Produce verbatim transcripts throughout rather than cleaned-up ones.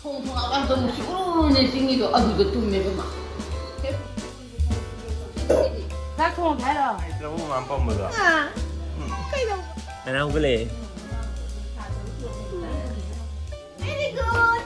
ꯊꯣꯡ ꯊꯣꯡꯉꯒ ꯍꯟꯗꯛ ꯃꯨꯛꯁꯤ ꯎꯔꯨꯅꯦ ꯆꯤꯡꯉꯤꯗꯣ ꯑꯗꯨꯗ ꯇꯨꯝꯃꯦꯕ ꯃꯥ꯫ ꯆꯥꯛ ꯊꯣꯡꯒꯦ ꯍꯥꯏꯔꯣ? ꯍꯩꯇ꯭ꯔꯕꯣ ꯃꯥ ꯄꯝꯕꯗꯣ? ꯑꯥ꯫ ꯎꯝ꯫ ꯀꯩꯗꯧꯕ? ꯍꯔꯥꯎꯒ ꯂꯩ꯫ Very good.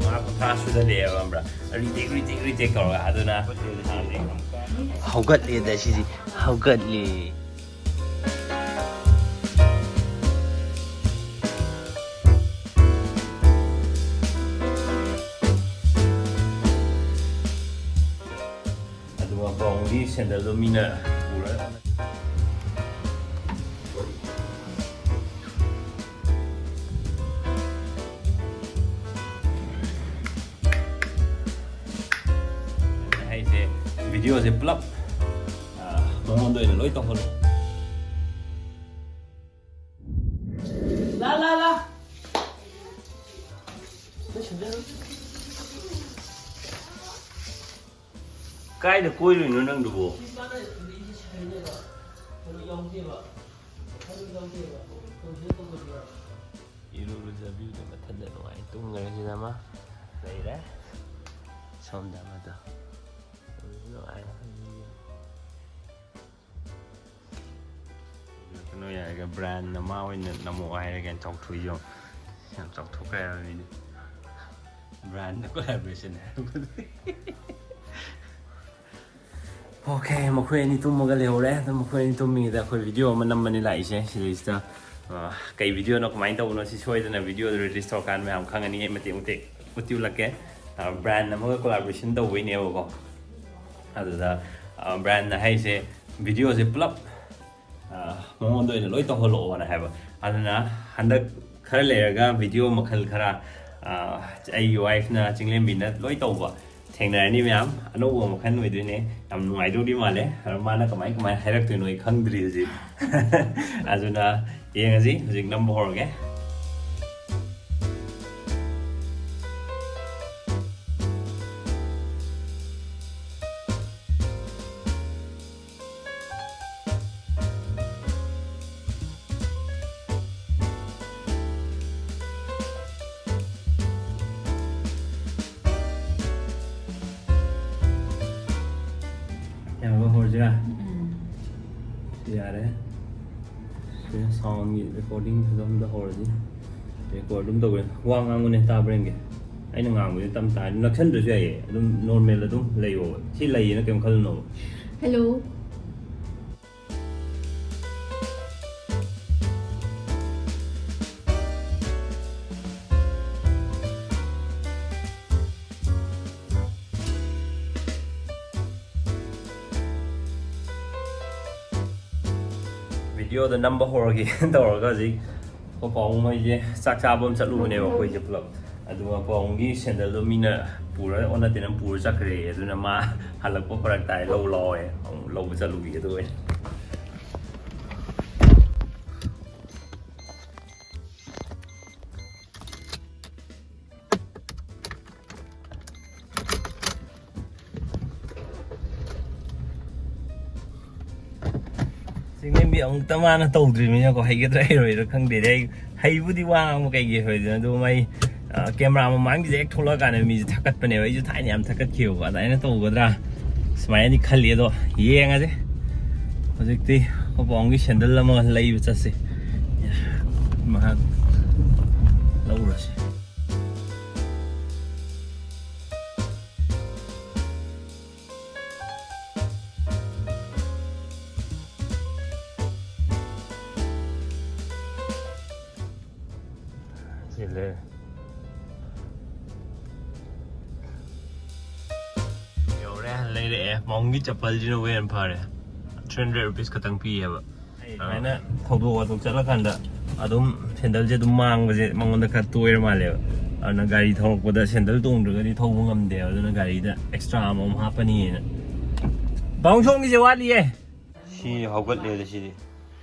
ꯃꯥ ꯀꯨꯟꯊ꯭ꯔꯥ ꯁꯨꯖꯜꯂꯛꯑꯦꯕ, ꯈꯪꯕ꯭ꯔꯥ? ꯔꯤꯇꯦꯛ, ꯔꯤꯇꯦꯛ, ꯔꯤꯇꯦꯛ ꯇꯧꯔꯒ꯫ ꯑꯗꯨꯅ ꯍꯧꯒꯠꯂꯦꯗ ꯁꯤꯗꯤ, ꯍꯧꯒꯠꯂꯦ꯫ ꯑꯗꯨꯒ ꯄꯥꯎꯡꯒꯤ ꯁꯦꯟꯗꯜꯗꯣ ꯃꯤꯅ ꯎꯔꯒ ꯍꯥꯏꯁꯦ, ꯚꯤꯗꯤꯑꯣꯁꯦ ꯄꯨꯂꯞ, ꯑ, ꯃꯉꯣꯟꯗ ꯑꯣꯏꯅ ꯂꯣꯏ ꯇꯧꯍꯜꯂꯣ꯫ ꯂꯥ, ꯂꯥ, ꯂꯥ꯫ ꯀꯥꯏꯗ ꯀꯣꯏꯔꯨꯏꯅꯣ ꯅꯪꯗꯨꯕꯣ? ꯏꯔꯨ ꯂꯨꯖꯕꯤꯕꯗ ꯃꯊꯟꯗ ꯅꯨꯡꯉꯥꯏ ꯇꯨꯝꯈ꯭ꯔꯦ꯫ ꯁꯤꯗ ꯑꯃ ꯂꯩꯔꯦ, ꯁꯣꯝꯗ ꯑꯃꯗꯣ꯫ ꯅꯨꯡꯉꯥꯏ꯫ ꯀꯩꯅꯣ ꯌꯥꯔꯒ ꯕ꯭ꯔꯥꯟꯅ ꯃꯥ ꯑꯣꯏꯅ ꯅꯝꯃꯛꯑꯣ ꯍꯥꯏꯔꯒ ꯌꯥꯝ ꯆꯥꯎꯊꯣꯛꯏꯌꯣ꯫ ꯌꯥꯝ ꯆꯥꯎꯊꯣꯛꯈ꯭ꯔꯦ ꯍꯥꯏꯕ ꯃꯤꯗꯤ꯫ Brand collaboration ꯍꯥꯏꯔꯛꯄꯗꯨꯗꯤ꯫ ꯑꯣꯀꯦ, ꯃꯈꯣꯏ ꯑꯅꯤ ꯇꯨꯝꯃꯒ ꯂꯩꯍꯧꯔꯦ꯫ ꯑꯗꯣ ꯃꯈꯣꯏ ꯑꯅꯤ ꯇꯨꯝꯃꯤꯉꯩꯗ ꯑꯩꯈꯣꯏ ꯚꯤꯗꯤꯑꯣ ꯑꯃ ꯅꯝꯕꯅꯤ ꯂꯥꯛꯏꯁꯦ ꯁꯤꯗꯩꯁꯤꯗ꯫ ꯑ, ꯀꯩ ꯚꯤꯗꯤꯑꯣꯅꯣ, ꯀꯃꯥꯏꯅ ꯇꯧꯕꯅꯣ, ꯁꯤ ꯁꯣꯏꯗꯅ ꯚꯤꯗꯤꯑꯣꯗꯣ ꯔꯤꯂꯤꯁ ꯇꯧꯔꯀꯥꯟꯗ ꯃꯌꯥꯝ ꯈꯪꯉꯅꯤ꯫ ꯑꯩ ꯃꯇꯦꯛ ꯃꯇꯦꯛ ꯎꯠꯇꯤ ꯎꯠꯂꯛꯀꯦ꯫ ꯑ, ꯕ꯭ꯔꯥꯟ ꯑꯃꯒ ꯀꯣꯂꯥꯕꯣꯔꯦꯁꯟ ꯇꯧꯕꯩꯅꯦꯕꯀꯣ꯫ ꯑꯗꯨꯗ, ꯑ, ꯕ꯭ꯔꯥꯟꯅ ꯍꯥꯏꯁꯦ ꯚꯤꯗꯤꯑꯣꯁꯦ ꯄꯨꯂꯞ ꯑ, ꯃꯉꯣꯟꯗ ꯑꯣꯏꯅ ꯂꯣꯏ ꯇꯧꯍꯜꯂꯛꯑꯣꯅ ꯍꯥꯏꯕ꯫ ꯑꯗꯨꯅ ꯍꯟꯗꯛ ꯈꯔ ꯂꯩꯔꯒ ꯚꯤꯗꯤꯑꯣ ꯃꯈꯜ ꯈꯔ, ꯑ, ꯑꯩꯒꯤ ꯋꯥꯏꯐꯅ, ꯆꯤꯡꯂꯦꯝꯕꯤꯅ ꯂꯣꯏ ꯇꯧꯕ, ꯊꯦꯡꯅꯔꯅꯤ ꯃꯌꯥꯝ, ꯑꯅꯧꯕ ꯃꯈꯜ ꯑꯣꯏꯗꯣꯏꯅꯦ꯫ ꯌꯥꯝ ꯅꯨꯡꯉꯥꯏꯗꯧꯗꯤ ꯃꯥꯜꯂꯦ꯫ ꯑꯗꯣ ꯃꯥꯅ ꯀꯃꯥꯏ ꯀꯃꯥꯏ ꯍꯥꯏꯔꯛꯇꯣꯏꯅꯣ ꯑꯩ ꯈꯪꯗ꯭ꯔꯤ ꯍꯧꯖꯤꯛ꯫ ꯑꯗꯨꯅ ꯌꯦꯡꯉꯁꯤ, ꯍꯧꯖꯤꯛ ꯅꯝꯕ ꯍꯧꯔꯒꯦ꯫ ꯌꯥꯔꯕ, ꯍꯧꯔꯁꯤꯔꯥ? ꯎꯝ꯫ ꯌꯥꯔꯦ꯫ ꯁꯤꯗ sound ꯒꯤ recording ꯐꯖꯕ ꯑꯝꯗ ꯍꯧꯔꯁꯤ꯫ Record ꯑꯗꯨꯝ ꯇꯧꯒꯦ꯫ ꯋꯥ ꯉꯥꯡꯉꯨꯅꯦ, ꯇꯥꯕ꯭ꯔꯥ ꯌꯦꯡꯒꯦ꯫ ꯑꯩꯅ ꯉꯥꯡꯕꯁꯦ ꯇꯞ ꯇꯥꯔꯗꯤ ꯅꯛꯁꯟꯗ꯭ꯔꯁꯨ ꯌꯥꯏꯌꯦ꯫ ꯑꯗꯨꯝ normal ꯑꯗꯨꯝ ꯂꯩꯌꯣꯕ꯫ ꯁꯤ ꯂꯩꯌꯦꯅ ꯀꯩꯝ ꯈꯜꯂꯨꯅꯣꯕ꯫ Hello꯫ Video ꯗ ꯅꯝꯕ ꯍꯧꯔꯒꯦ ꯇꯧꯔꯒ ꯍꯧꯖꯤꯛ ꯑꯩꯈꯣꯏ ꯄꯥꯕꯨꯡ ꯃꯣꯏꯁꯦ ꯆꯥꯛ ꯆꯥꯕ ꯑꯃ ꯆꯠꯂꯨꯕꯅꯦꯕ ꯑꯩꯈꯣꯏꯁꯦ ꯄꯨꯂꯞ꯫ ꯑꯗꯨꯒ ꯄꯥꯕꯨꯡꯒꯤ ꯁꯦꯟꯗꯜꯗꯣ ꯃꯤꯅ ꯄꯨꯔ ꯑꯣꯟꯅ ꯇꯩꯅ ꯄꯨꯔ ꯆꯠꯈ꯭ꯔꯦ꯫ ꯑꯗꯨꯅ ꯃꯥ ꯍꯜꯂꯛꯄ ꯐꯔꯛ ꯇꯥꯏ, ꯂꯧ ꯂꯥꯛꯑꯣꯌꯦ꯫ ꯑꯃꯨꯛ ꯂꯧꯕ ꯆꯠꯂꯨꯈꯤꯒꯦ ꯑꯗꯨ ꯑꯣꯏꯅ꯫ ꯆꯤꯡꯂꯦꯝꯕꯤ ꯑꯃꯨꯛꯇ ꯃꯥꯅ ꯇꯧꯗ꯭ꯔꯤꯕꯅꯤꯅꯀꯣ, ꯍꯩꯒꯗ꯭ꯔꯥ ꯍꯩꯔꯣꯏꯗ꯭ꯔꯥ ꯈꯪꯗꯦꯅꯦ꯫ ꯑꯩ ꯍꯩꯕꯨꯗꯤ ꯋꯥ ꯉꯥꯡꯕ ꯀꯩꯒꯤ ꯍꯩꯔꯣꯏꯗꯣꯏꯅꯣ? ꯑꯗꯨ ꯃꯩ, ꯑ, camera ꯃꯃꯥꯡꯒꯤꯁꯦ ꯍꯦꯛ ꯊꯣꯛꯂꯛꯑꯀꯥꯟꯗ ꯃꯤꯁꯦ ꯊꯛꯀꯠꯄꯅꯦꯕ꯫ ꯑꯩꯁꯨ ꯊꯥꯏꯅ ꯌꯥꯝ ꯊꯛꯀꯠꯈꯤꯕꯀꯣ꯫ ꯑꯗꯨꯃꯥꯏꯅ ꯇꯧꯒꯗ꯭ꯔꯥ? ꯁꯨꯃꯥꯏꯅꯗꯤ ꯈꯜꯂꯤ, ꯑꯗꯣ ꯌꯦꯡꯉꯁꯦ꯫ ꯍꯧꯖꯤꯛꯇꯤ ꯑꯩꯈꯣꯏ ꯄꯥꯕꯨꯡꯒꯤ ꯁꯦꯟꯗꯜ ꯑꯃ ꯂꯩꯕ ꯆꯠꯁꯤ꯫ ꯃꯍꯥꯛ ꯂꯧꯔꯁꯤ꯫ ꯁꯤ ꯂꯩꯔꯦ꯫ ꯌꯧꯔꯦ, ꯂꯩꯔꯛꯑꯦ꯫ ꯃꯣꯝꯒꯤ ꯆꯄꯜꯁꯤꯅꯕꯨ ꯍꯦꯟꯅ ꯐꯔꯦ꯫ Three hundred rupees ꯈꯛꯇꯪ ꯄꯤꯌꯦꯕ꯫ ꯑꯩ ꯑꯥ꯫ ꯁꯨꯃꯥꯏꯅ ꯊꯧꯗꯣꯛ ꯋꯥꯊꯣꯛ ꯆꯠꯂꯀꯥꯟꯗ ꯑꯗꯨꯝ ꯁꯦꯟꯗꯜꯁꯦ ꯑꯗꯨꯝ ꯃꯥꯡꯕꯁꯦ ꯃꯉꯣꯟꯗ ꯈꯔ ꯇꯣꯏꯔ ꯃꯥꯜꯂꯦꯕ꯫ ꯑꯗꯨꯅ ꯒꯥꯔꯤ ꯊꯧꯔꯛꯄꯗ ꯁꯦꯟꯗꯜ ꯇꯣꯡꯗ꯭ꯔꯒꯗꯤ ꯊꯧꯕ ꯉꯝꯗꯦꯕ, ꯑꯗꯨꯅ ꯒꯥꯔꯤꯗ ꯑꯦꯛꯁꯇ꯭ꯔꯥ ꯑꯃꯃꯝ ꯍꯥꯞꯄꯅꯤꯅ꯫ ꯕꯥꯎꯟ ꯁꯣꯝꯒꯤꯁꯦ ꯋꯥꯠꯂꯤꯌꯦ꯫ ꯁꯤ ꯍꯧꯒꯠꯂꯦꯗ ꯁꯤꯗꯤ꯫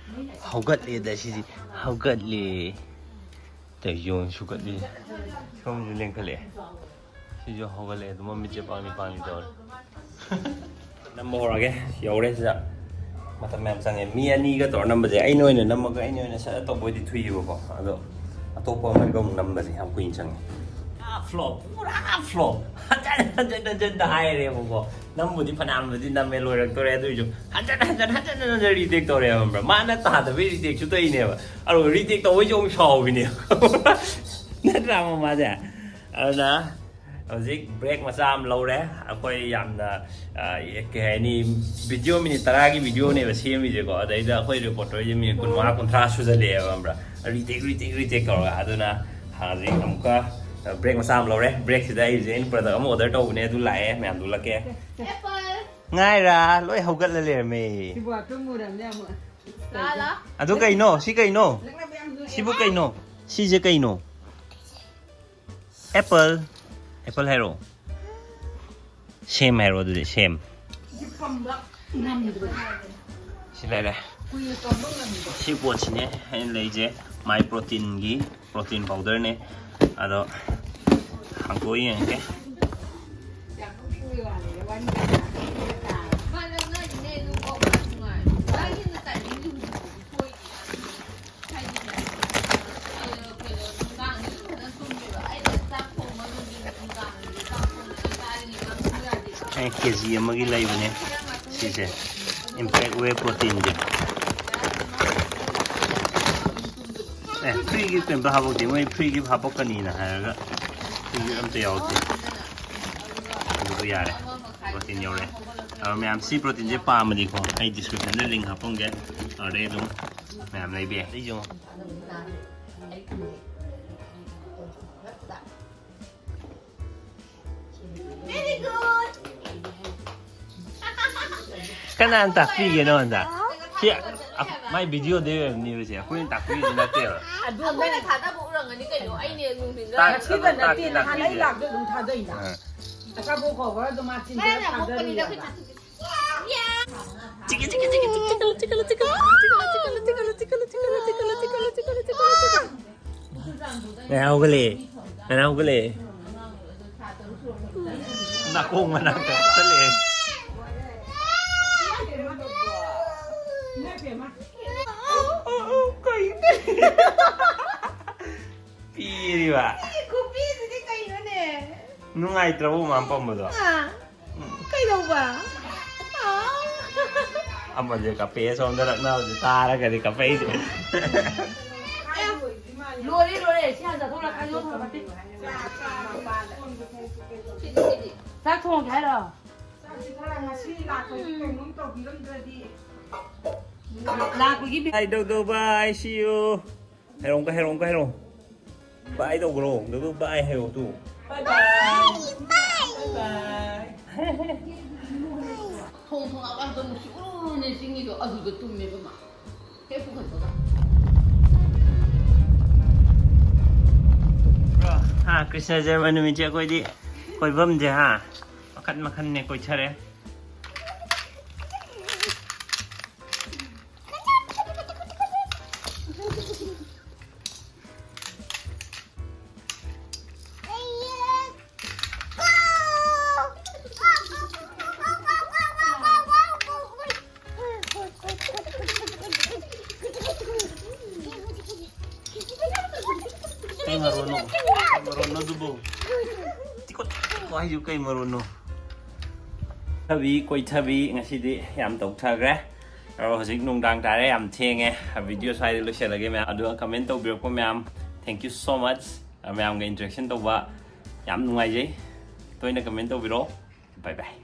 ꯍꯧꯒꯠꯂꯦꯗ ꯁꯤꯗꯤ꯫ ꯍꯧꯒꯠꯂꯦ꯫ ꯇꯧꯔꯤꯁꯤ ꯌꯦꯡꯉꯨ, ꯁꯨꯒꯠꯂꯤ꯫ ꯁꯣꯝꯁꯨ ꯂꯦꯡꯈꯠꯂꯛꯑꯦ꯫ ꯁꯤꯁꯨ ꯍꯧꯒꯠꯂꯛꯑꯦ꯫ ꯑꯗꯨꯝ ꯃꯃꯤꯠꯁꯦ ꯄꯥꯡꯂꯤ ꯄꯥꯡꯂꯤ ꯇꯧꯔꯦ꯫ ꯅꯝꯕ ꯍꯧꯔꯒꯦ꯫ ꯌꯧꯔꯦ ꯁꯤꯗ꯫ ꯃꯇꯝ ꯌꯥꯝ ꯆꯪꯉꯦ꯫ ꯃꯤ ꯑꯅꯤꯒ ꯇꯧꯔ ꯅꯝꯕꯁꯦ, ꯑꯩꯅ ꯑꯣꯏꯅ ꯅꯝꯃꯒ ꯑꯩꯅ ꯑꯣꯏꯅ ꯁꯠ ꯇꯧꯕ ꯑꯣꯏꯗꯤ ꯊꯨꯏꯌꯦꯕꯀꯣ꯫ ꯑꯗꯣ ꯑꯇꯣꯞꯄ ꯑꯃꯒ ꯑꯃꯨꯛ ꯅꯝꯕꯁꯦ ꯌꯥꯝ ꯀꯨꯏꯅ ꯆꯪꯉꯦ꯫ ꯐ꯭ꯂꯣꯞ, ꯄꯨꯔꯥ ꯐ꯭ꯂꯣꯞ꯫ ꯍꯟꯖꯟ ꯍꯟꯖꯟ ꯍꯟꯖꯟꯗ ꯍꯥꯏꯔꯦꯕꯀꯣ꯫ ꯅꯝꯕꯨꯗꯤ ꯐꯅꯌꯥꯝꯕꯨꯗꯤ ꯅꯝꯃꯦ, ꯂꯣꯏꯔꯛꯇꯣꯔꯦ꯫ ꯑꯗꯨꯏꯁꯨ ꯍꯟꯖꯟ ꯍꯟꯖꯟ ꯍꯟꯖꯟ ꯍꯟꯖꯟ ꯔꯤꯇꯦꯛ ꯇꯧꯔꯦ, ꯈꯪꯕ꯭ꯔꯥ? ꯃꯥꯅ ꯇꯥꯗꯕꯩ ꯔꯤꯇꯦꯛꯁꯨ ꯇꯧꯔꯤꯅꯦꯕ꯫ ꯑꯗꯨꯒ ꯔꯤꯇꯦꯛ ꯇꯧꯕꯩꯁꯨ ꯑꯃꯨꯛ ꯁꯥꯎꯕꯤꯅꯦꯕ꯫ ꯅꯠꯇ꯭ꯔꯥ, ꯃꯃꯥꯁꯦ? ꯑꯗꯨꯅ ꯍꯧꯖꯤꯛ ꯕ꯭ꯔꯦꯛ ꯃꯆꯥ ꯑꯃ ꯂꯧꯔꯦ꯫ ꯑꯩꯈꯣꯏ ꯌꯥꯝꯅ, ꯑ, ꯀꯩ ꯍꯥꯏꯅꯤ, ꯚꯤꯗꯤꯑꯣ ꯃꯤꯅꯤꯠ ꯇꯔꯥꯒꯤ ꯚꯤꯗꯤꯑꯣꯅꯦꯕ ꯁꯦꯝꯃꯤꯁꯦꯀꯣ꯫ ꯑꯗꯩꯗ ꯑꯩꯈꯣꯏ ꯔꯦꯀꯣꯔꯗꯔꯁꯦ ꯃꯤꯅꯤꯠ ꯀꯨꯟꯃꯉꯥ, ꯀꯨꯟꯊ꯭ꯔꯥ ꯁꯨꯖꯜꯂꯛꯑꯦꯕ, ꯈꯪꯕ꯭ꯔꯥ? ꯔꯤꯇꯦꯛ, ꯔꯤꯇꯦꯛ, ꯔꯤꯇꯦꯛ ꯇꯧꯔꯒ꯫ ꯑꯗꯨꯅ ꯍꯧꯖꯤꯛ ꯑꯃꯨꯛꯀ ꯕ꯭ꯔꯦꯛ ꯃꯆꯥ ꯑꯃ ꯂꯧꯔꯦ꯫ ꯕ꯭ꯔꯦꯛꯁꯤꯗ ꯑꯩꯁꯦ ꯑꯩꯅ ꯄ꯭ꯔꯗꯛ ꯑꯃ ꯑꯣꯔꯗꯔ ꯇꯧꯕꯅꯦ, ꯑꯗꯨ ꯂꯥꯛꯑꯦ, ꯃꯌꯥꯝꯗꯨ ꯎꯠꯂꯛꯀꯦ꯫ ꯉꯥꯏꯔꯥ, ꯂꯣꯏ ꯍꯧꯒꯠꯂ ꯂꯩꯔꯝꯃꯦ꯫ ꯁꯤꯕꯨ ꯑꯇꯨꯝ ꯃꯨꯔꯝꯅꯦ ꯑꯃꯨꯛ꯫ ꯑꯗꯨ ꯀꯩꯅꯣ? ꯁꯤ ꯀꯩꯅꯣ? ꯁꯤꯕꯨ ꯀꯩꯅꯣ? ꯁꯤꯁꯦ ꯀꯩꯅꯣ? ꯑꯦꯄꯜ꯫ ꯑꯦꯄꯜ ꯍꯥꯏꯔꯣ꯫ ꯁꯦꯝ ꯍꯥꯏꯔꯣ ꯑꯗꯨꯗꯤ, ꯁꯦꯝ꯫ ꯁꯤ ꯂꯩꯔꯦ꯫ ꯁꯤ ꯄꯣꯠꯁꯤꯅꯦ ꯑꯩꯅ ꯂꯩꯁꯦ꯫ ꯃꯥꯏ ꯄ꯭ꯔꯣꯇꯤꯟꯒꯤ, ꯄ꯭ꯔꯣꯇꯤꯟ ꯄꯥꯎꯗꯔꯅꯦ꯫ ꯑꯗꯣ ꯍꯥꯡꯇꯣꯛꯑ ꯌꯦꯡꯉꯒꯦ꯫ ꯑꯩ ꯀꯦ ꯖꯤ ꯑꯃꯒꯤ ꯂꯩꯕꯅꯦ ꯁꯤꯁꯦ, ꯏꯝꯄꯦꯛ ꯋꯦ ꯄ꯭ꯔꯣꯇꯤꯟꯁꯦ꯫ ꯑꯦ, ꯐ꯭ꯔꯤꯒꯤ ꯀꯩꯝꯇ ꯍꯥꯄꯛꯇꯦ, ꯃꯣꯏ ꯐ꯭ꯔꯤꯒꯤ ꯍꯥꯄꯛꯀꯅꯤꯅ ꯍꯥꯏꯔꯒ ꯐ꯭ꯔꯤꯒꯤ ꯑꯝꯇ ꯌꯥꯎꯔꯛꯇꯦ꯫ ꯑꯗꯨꯕꯨ ꯌꯥꯔꯦ, ꯄ꯭ꯔꯣꯇꯤꯟ ꯌꯧꯔꯦ꯫ ꯑꯗꯣ ꯃꯌꯥꯝ ꯁꯤ ꯄ꯭ꯔꯣꯇꯤꯟꯁꯦ ꯄꯥꯝꯃꯗꯤꯀꯣ, ꯑꯩ ꯗꯤꯁꯀ꯭ꯔꯤꯞꯁꯟꯗ ꯂꯤꯡ ꯍꯥꯄꯝꯒꯦ, ꯑꯗꯨꯗꯩ ꯑꯗꯨꯝ ꯃꯌꯥꯝ ꯂꯩꯕ ꯌꯥꯏ꯫ ꯑꯩꯁꯨ ꯀꯅꯥꯅ ꯇꯥꯛꯄꯤꯒꯦ ꯅꯉꯣꯟꯗ? ꯁꯤ ꯃꯥꯏ ꯚꯤꯗꯤꯑꯣꯗꯩ ꯑꯣꯏꯔꯝꯅꯤꯕꯁꯦ, ꯑꯩꯈꯣꯏꯅ ꯇꯥꯛꯄꯤꯕꯗꯤ ꯅꯠꯇꯦꯕ꯫ ꯑꯗꯨ ꯑꯩꯈꯣꯏꯅ ꯊꯥꯗꯕ ꯎꯔꯝꯒꯅꯤ ꯀꯩꯅꯣ, ꯑꯩꯅꯦ ꯅꯨꯡꯊꯤꯟꯗ ꯇꯥꯛ- ꯉꯁꯤꯗ ꯑꯗꯨꯝ ꯅꯠꯇꯦ, ꯇꯥꯛꯇꯤ ꯅꯍꯥꯟ ꯑꯩ ꯇꯥꯛꯄꯤꯗꯦ꯫ ꯂꯥꯛꯇ ꯑꯗꯨꯝ ꯊꯥꯗꯩꯅ꯫ ꯑꯥ꯫ ꯑꯆꯥꯄꯣꯠ ꯀꯧꯕ꯭ꯔꯥ ꯑꯗꯨꯝ ꯃꯥ ꯆꯤꯟꯗ ꯉꯔꯥꯡ ꯌꯥꯝ ꯊꯥꯗꯔꯤꯌꯦ꯫ ꯃꯣꯠꯄꯅꯤꯗ ꯑꯩꯈꯣꯏ ꯆꯤꯛꯀꯜ, ꯆꯤꯛꯀꯜ, ꯆꯤꯛꯀꯜ꯫ ꯉꯔꯥꯡ ꯍꯧꯒꯠꯂꯛꯑꯦ꯫ ꯉꯔꯥꯡ ꯍꯧꯒꯠꯂꯛꯑꯦ꯫ ꯅꯥꯀꯣꯡ ꯃꯅꯥꯛꯇ ꯆꯠꯂꯛꯑꯦ꯫ ꯄꯤꯔꯤꯕ꯫ ꯈꯨꯄꯤꯁꯤꯗꯤ ꯀꯩꯅꯣꯅꯦ? ꯅꯨꯡꯉꯥꯏꯇ꯭ꯔꯕꯣ ꯃꯥ ꯄꯝꯕꯗꯣ? ꯑꯥ꯫ ꯀꯩꯗꯧꯕ? ꯑꯥ꯫ ꯑꯃꯁꯦ ꯀꯞꯄꯦ, ꯁꯣꯝꯗ ꯅꯛꯅꯕꯁꯦ ꯇꯥꯔꯒꯗꯤ ꯀꯞꯄꯛꯏꯁꯦ꯫ ꯂꯣꯏꯔꯦ, ꯂꯣꯏꯔꯦ꯫ ꯁꯤ ꯍꯥꯟꯅ ꯆꯥꯊꯣꯛꯂꯛꯑꯣ, ꯈꯥꯏꯗꯣꯛꯑꯣ, ꯊꯝꯃꯣ꯫ ꯁꯤꯗꯤ, ꯁꯤꯗꯤ꯫ ꯆꯥꯛ ꯊꯣꯡꯒꯦ ꯍꯥꯏꯔꯣ? ꯆꯥꯛꯁꯤ ꯈꯔ ꯉꯁꯤ ꯂꯥꯛꯄꯒꯤ ꯀꯩꯅꯣꯝ ꯇꯧꯕꯤꯔꯝꯗ꯭ꯔꯗꯤ꯫ ꯂꯥꯛꯄꯒꯤ ꯕꯤ- ꯀꯥꯏꯗꯧꯗꯧꯕ, I see you꯫ ꯍꯥꯏꯔꯣ, ꯑꯃꯨꯛꯀ ꯍꯥꯏꯔꯣ, ꯑꯃꯨꯛꯀ ꯍꯥꯏꯔꯣ꯫ ꯕꯥꯏ ꯇꯧꯈ꯭ꯔꯣ꯫ ꯑꯗꯨꯒ ꯕꯥꯏ ꯍꯥꯏꯌꯣ ꯇꯨ꯫ ꯕꯥꯏ ꯕꯥꯏ꯫ ꯕꯥꯏ ꯕꯥꯏ꯫ ꯊꯣꯡ ꯊꯣꯡ ꯑꯋꯥꯡꯕ ꯅꯨꯡꯁꯤꯠ ꯎꯔꯨ ꯎꯔꯨꯅꯦ ꯆꯤꯡꯉꯤꯗꯣ, ꯑꯗꯨꯗ ꯇꯨꯝꯃꯦꯕ ꯃꯥ꯫ ꯍꯦꯛ ꯄꯨꯈꯠꯄꯒ꯫ ꯍꯥ, ꯀ꯭ꯔꯤꯁꯅ ꯖꯔꯃ ꯅꯨꯃꯤꯠꯁꯦ ꯑꯩꯈꯣꯏꯗꯤ ꯀꯣꯏꯐꯝꯁꯦ, ꯍꯥ, ꯃꯈꯟ ꯃꯈꯟꯅꯦ ꯀꯣꯏꯊꯔꯦ꯫ ꯀꯩ ꯃꯔꯣꯟꯅꯣ? ꯀꯩ ꯃꯔꯣꯟꯅꯣ ꯑꯗꯨꯕꯨ? ꯇꯤꯀꯣꯠ ꯇꯤꯀꯣꯠ ꯍꯥꯏꯁꯤꯕꯨ ꯀꯩ ꯃꯔꯣꯟꯅꯣ? ꯊꯕꯤ ꯀꯣꯏꯊꯕꯤ ꯉꯁꯤꯗꯤ ꯌꯥꯝ ꯇꯧꯊꯈ꯭ꯔꯦ꯫ ꯑꯗꯣ ꯍꯧꯖꯤꯛ ꯅꯨꯡꯗꯥꯡ ꯇꯥꯔꯦ, ꯌꯥꯝ ꯊꯦꯡꯉꯦ꯫ ꯚꯤꯗꯤꯑꯣ ꯁ꯭ꯋꯥꯏꯗ ꯂꯣꯏꯁꯤꯜꯂꯒꯦ ꯃꯌꯥꯝ꯫ ꯑꯗꯨꯒ ꯀꯃꯦꯟ ꯇꯧꯕꯤꯔꯛꯄ ꯃꯌꯥꯝ, thank you so much꯫ ꯃꯌꯥꯝꯒ interaction ꯇꯧꯕ ꯌꯥꯝ ꯅꯨꯡꯉꯥꯏꯖꯩ꯫ ꯇꯣꯏꯅ ꯀꯃꯦꯟ ꯇꯧꯕꯤꯔꯛꯑꯣ꯫ Bye bye꯫